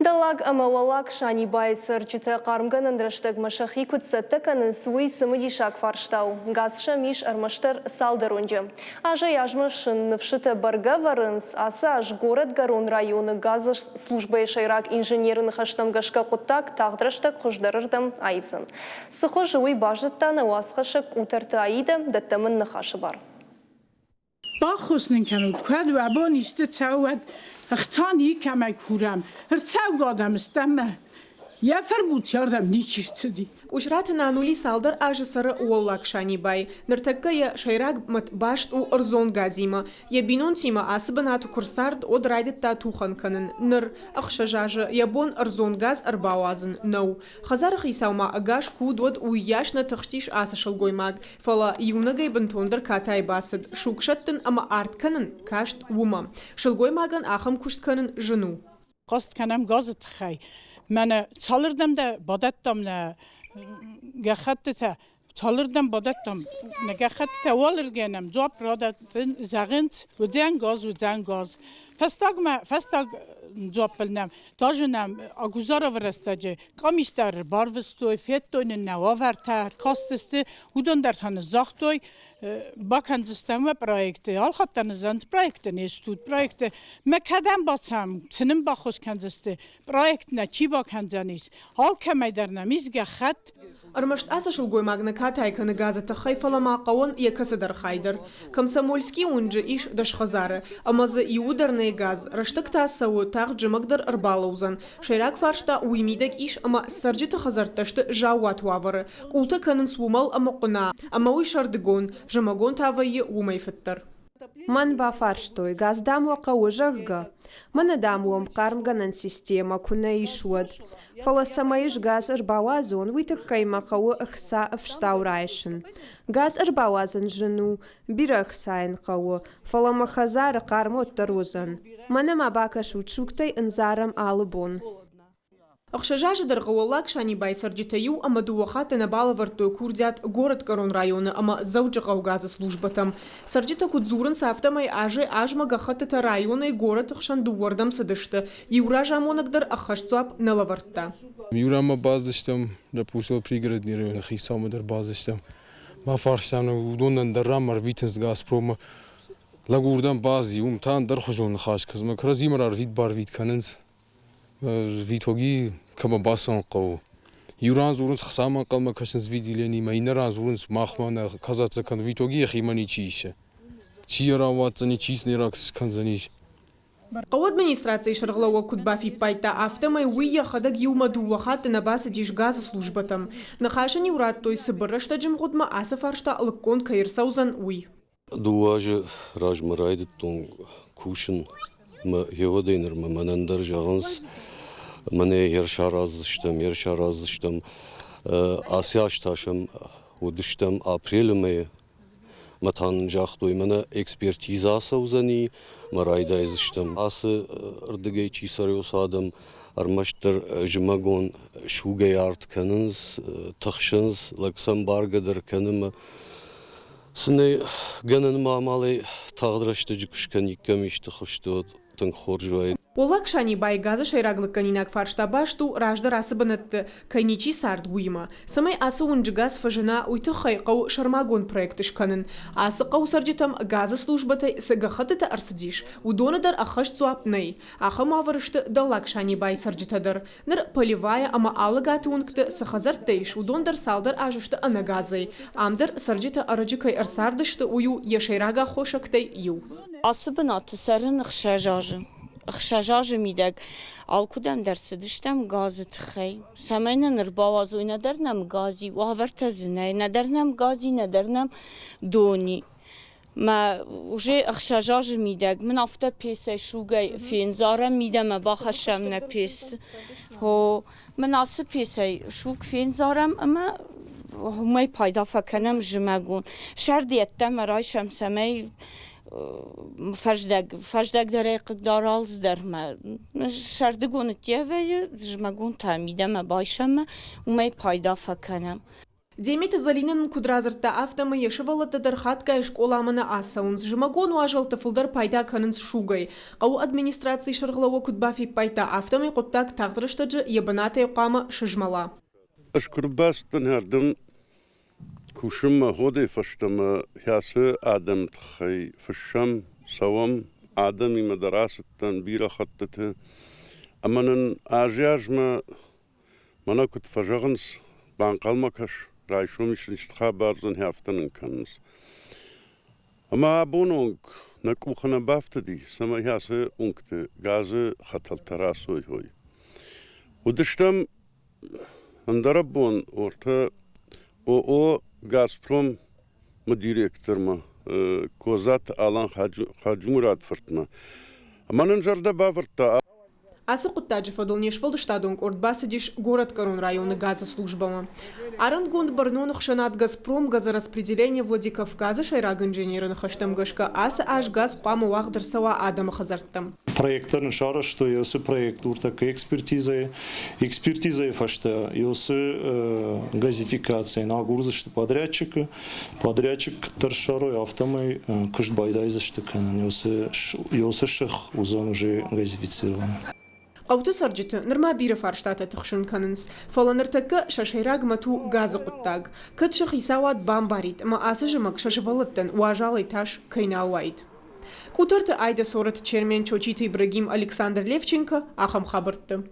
Дӕллаг ӕмӕ Уӕллаг Санибайы цӕрджытӕ хъармгӕнӕн рӕстӕгмӕ сӕхи куыд цӕттӕ кӕнынц, уый цымыдисаг фарста у. Газ сӕм ис ӕрмӕстдӕр цалдӕр уынджы. Азӕй-азмӕ сын ныфсытӕ бӕргӕ вӕрынц, ацы аз Горӕтгӕрон районы газы службӕйы сӕйраг инженеры ныхӕстӕм гӕсгӕ хъуыддаг тагъд рӕстӕг хуыздӕрырдӕм аивдзӕн. Цы хуызы, уый базыдта нӕ уацхӕссӕг Къутӕрты Аидӕ, дӕттӕм ын ныхасы бар. Баххуыс нын кӕнут, кӕд уӕ бон исты цӕуы, уӕд ӕхца никӕмӕй курӕм. Ӕрцӕугӕ адӕм стӕм ӕмӕ йӕ фӕрбуц ардӕм ничи рцыди. Къусраты Нанули цалдӕр азы цӕры Уӕллаг Санибайы. Ныртӕккӕ йӕ сӕйраг мӕт баст у ӕрдзон газимӕ. Йӕ бинонтимӕ ацы бынаты куы рцард, уӕд райдыдта тухӕн кӕнын. Ныр, 6 азы, йӕ бон ӕрдзон газ ӕрбауадзын нӕу. Хӕдзары хицау ма ӕгас куы уыд, уӕд уыйас нӕ тыхстис ацы сылгоймаг. Фӕлӕ иунӕгӕй бынтондӕр катайы бацыд, суг сӕттын ӕмӕ арт кӕнын каст уымӕ. Сылгоймагӕн ахӕм куыст кӕнын зын у. Хъаст кӕнӕм газы тыххӕй. Мӕнӕ цалырдӕм дӕ бадӕттам нӕ гӕххӕттытӕ, цалырдӕм бадӕттам нӕ гӕххӕттытӕ, уалыргӕнӕм дзуапп радӕттын, зӕгъынц, уыдзӕн газ, уыдзӕн газ. Фӕстагмӕ, фӕстаг дзуаппыл нӕм Тоже нӕм Агузаровы рӕстӕджы къамистӕ ӕрбарвыстой, федтой нын нӕ уавӕртӕ, ӕркастысты, уыдон дӕр та ныццагътой, бакӕндзыстӕм уӕ проекты, алхатт дӕр ныззӕнт проекты, не стут проекты. Мӕ кӕдӕм бацӕм, цы нын баххуыс кӕндзысты, проект нӕ чи бакӕндзӕнис, алкӕмӕй дӕр нӕм ис гӕххӕтт. Ӕрмӕст ацы сылгоймаг нӕ катай кӕны газы тыххӕй, фӕлӕ ма хъӕуӕн йӕ кӕцыдӕр хай дӕр. Комсомольскийы уынджы ис 10 хӕдзары, ӕмӕ дзы иуы дӕр нӕй газ. Рӕстӕг та цӕуы, тагъд зымӕг дӕр ӕрбалӕудзӕн. Сӕйраг фарста уый мидӕг ис, ӕмӕ цӕрджыты хӕдзӕрттӕ сты заууат уавӕры. Къултӕ кӕнынц уымӕл ӕмӕ хъуына, ӕмӕ уый сӕрдыгон, зымӕгон та вӕййы уымӕй фыддӕр. Мӕн бафарстой, газ, дам, уӕ хъӕуы, зӕгъгӕ. Мӕнӕ, дам, уӕм хъармгӕнӕн системӕ куы нӕ ис, уӕд. Фӕлӕ цӕмӕй ӕз газ ӕрбауадзон, уый тыххӕй мӕ хъӕуы ӕхца ӕфстау райсын. Газ ӕрбауадзын зын у, бирӕ ӕхца йын хъӕуы, фӕлӕ мӕ хӕдзары хъарм уӕддӕр уыдзӕн. Мӕнӕ ма бакӕсут, сугтӕй ӕндзарӕм алы бон. 6 азы дӕргъы Уӕллаг Санибайы цӕрджытӕ иу ӕмӕ дыууӕ хатты нӕ балӕвӕрдтой курдиат Горӕтгӕрон районы ӕмӕ Дзӕуджыхъӕуы газы службӕтӕм. Цӕрджытӕ куыд дзурынц, афтӕмӕй азӕй-азмӕ гӕххӕттытӕ районӕй горӕты хсӕн дыууӕрдӕм цыдысты, иу разамонӕг дӕр ӕххӕст дзуапп нӕ лӕвӕрдта. Иу ранмӕ бацыдыстӕм, допустим, пригородный районы хицаумӕ дӕр бацыдыстӕм. Бафарстам, уыдонӕн дӕр ранмӕ ӕрвитынц Газпроммӕ. Лӕг уырдӕм бацыди, уым та ӕндӕрхуызон ныхас кӕнынц, кӕрӕдзимӕ рарвит-барвит кӕнынц. Витоги кӕмӕ бацӕуын хъӕуы. Иу ран дзурынц хцамӕ ӕнхъӕлмӕ кӕсынц Видиленимӕ, иннӕ ран дзурынц махмӕ нӕ казаться кӕн. Витоги йӕхимӕ ничи исы. Чи йӕ рауадздзӕни, чи сын кӕндзӕнис. Хъӕуы администрацийы сӕргълӕууӕг куыд бафиппайдта, афтӕмӕй уый йӕхӕдӕг иумӕ дыууӕ хатты нӕ бацыдис газы службӕтӕм. Ныхас ын-иу радтой, цыбыр рӕстӕджы мгъуыдмӕ ацы фарста лыггонд кӕй ӕрцӕудзӕн, уый. 2 азы размӕ райдыдтон кусын мӕ гъеуӕдӕй нырмӕ мӕнӕн дӕр зӕгъынц, мӕнӕ йе сараздзыстӕм, йе сараздзыстӕм. Ацы аз та сӕм уыдыстӕм апрелы мӕйы мӕ та нын загътой, мӕнӕ экспертизӕ ацӕудзӕни, мӕ райдайдзыстӕм. Ацы рдыгӕй чи цӕры, уыцы адӕм ӕрмӕстдӕр зымӕгон сугӕй арт кӕнынц, тыхсынц, лӕг сӕм баргӕ дӕр кӕны мӕ Цы нӕ гӕнӕн ма амалӕй тагъд рӕстӕджы куы скӕниккам исты хуызты, уӕд тынг хорз уаид. Уӕллаг Санибайы газы сӕйраг лыггӕнинаг фарста баст у, раздӕр ацы бынӕтты кӕй ничи цард, уыимӕ. Цӕмӕй ацы уынджы газ фӕзына, уый тыххӕй хъӕуы сӕрмагонд проект скӕнын. Ацы хъӕуы цӕрджытӕм газы службӕтӕй цы гӕххӕттытӕ ӕрцыдис, уыдоны дӕр ӕххӕст дзуапп нӕй. Ахӕм уавӕры сты Дӕллаг Санибайы цӕрджытӕ дӕр. Ныр Полевая ӕмӕ Алыгаты уынгты цы хӕдзӕрттӕ ис, уыдон дӕр цалдӕр азы сты ӕнӕ газӕй. Ам дӕр цӕрджытӕ ӕрӕджы кӕй ӕрцардысты, уый у йӕ сӕйраг аххосӕгтӕй иу. Ацы бынаты цӕрын 6 азы. 6 азы мидӕг алкуыдӕм дӕр цыдыстӕм газы тыххӕй. Цӕмӕй нын ӕрбауадзой, нӕдӕр нӕм газ и, уавӕртӕ дзы нӕй, нӕдӕр нӕм газ и, нӕдӕр нӕм дон и. Мӕ уже 6 азы мидӕг мын афтӕ пецӕй сугӕй фендзарӕм, мидӕмӕ бахӕссӕм нӕ пец. Хо, мын ацы пецӕй суг фендзарӕм ӕмӕ уымӕй пайда фӕкӕнӕм зымӕгон. Сӕрд йеддӕмӕ райсӕм, цӕмӕй фӕздӕг, фӕздӕг дӕр ӕй хъыгдара алцыдӕр мӕ. Сӕрдыгон ӕдде вӕййы, зымӕгон та мидӕмӕ байсӕм ӕмӕ уымӕй пайда фӕкӕнӕм. Деметы Зӕлинӕ нын куыд радзырдта, афтӕмӕй йӕ сывӕллӕттӕ дӕр хатгай скъоламӕ нӕ ацӕуынц. Зымӕгон уазӕлтты фылдӕр пайда кӕнынц сугӕй. Хъӕуы администрацийы сӕргълӕууӕг куыд бафиппайдта, афтӕмӕй хъуыддаг тагъд рӕстӕджы йӕ бынатӕй хъуамӕ сызмӕла. Ӕз куы рбацыдтӕн ардӕм кусынмӕ Ходӕй фӕстӕмӕ кӕцы адӕмы тыххӕй фыссӕм, цӕуӕм, адӕмимӕ дӕр ацыдтӕн бирӕ хӕттыты. Ӕмӕ нын азӕй-азмӕ Мӕнӕ куыд фӕзӕгъынц, банхъӕлмӕ кӕс, райсом исты хабар дзы афтӕ нын кӕнынц. Ӕмӕ абоны онг нӕ къухы нӕ бафтыди, цӕмӕй ацы уынгты газы хӕтӕлтӕ расойой. Уыдыстӕм ӕндӕрӕбон уӕртӕ ООО «Газпром»-ы директормӕ Козаты Алан Хаджумурат фыртмӕ. Ӕмӕ нын зӕрдӕ бавӕрдта. Ацы хъуыддаджы фӕдыл не сфӕлдыстадон къорд бацыдис Горӕтгӕрон районы газы службӕмӕ. Арӕнгонд бӕрнон ӕхсӕнад «Газпром» газораспределение Владикавказы сӕйраг инженеры ныхӕстӕм гӕсгӕ ацы аз газ хъуамӕ уагъд ӕрцӕуа адӕмы хӕдзӕрттӕм. Проекттӕ нын сарӕзтой, уыцы проект уртӕккӕ экспертизӕйы. Экспертизӕйы фӕстӕ уыцы газификацийӕн агурдзысты подрядчикы. Подрядчик куыддӕр ссарой, афтӕмӕй куыст байдайдзысты кӕнын. Уыцы сых уыдзӕн уже газифицирован. Хъӕуты цӕрджыты нырма бирӕ фарстатӕ тыхсын кӕнынц, фӕлӕ ныртӕккӕ сӕ сӕйраг мӕт у газы хъуыддаг. Кӕд сӕ хицауад бамбарид ӕмӕ ацы зымӕг сӕ сывӕллӕттӕн уазалӕй тас кӕй нал уаид. Къутӕрты Айда Сороты Чермен, Чочиты Ибрагим, Александр Левченко ахӕм хабӕртты.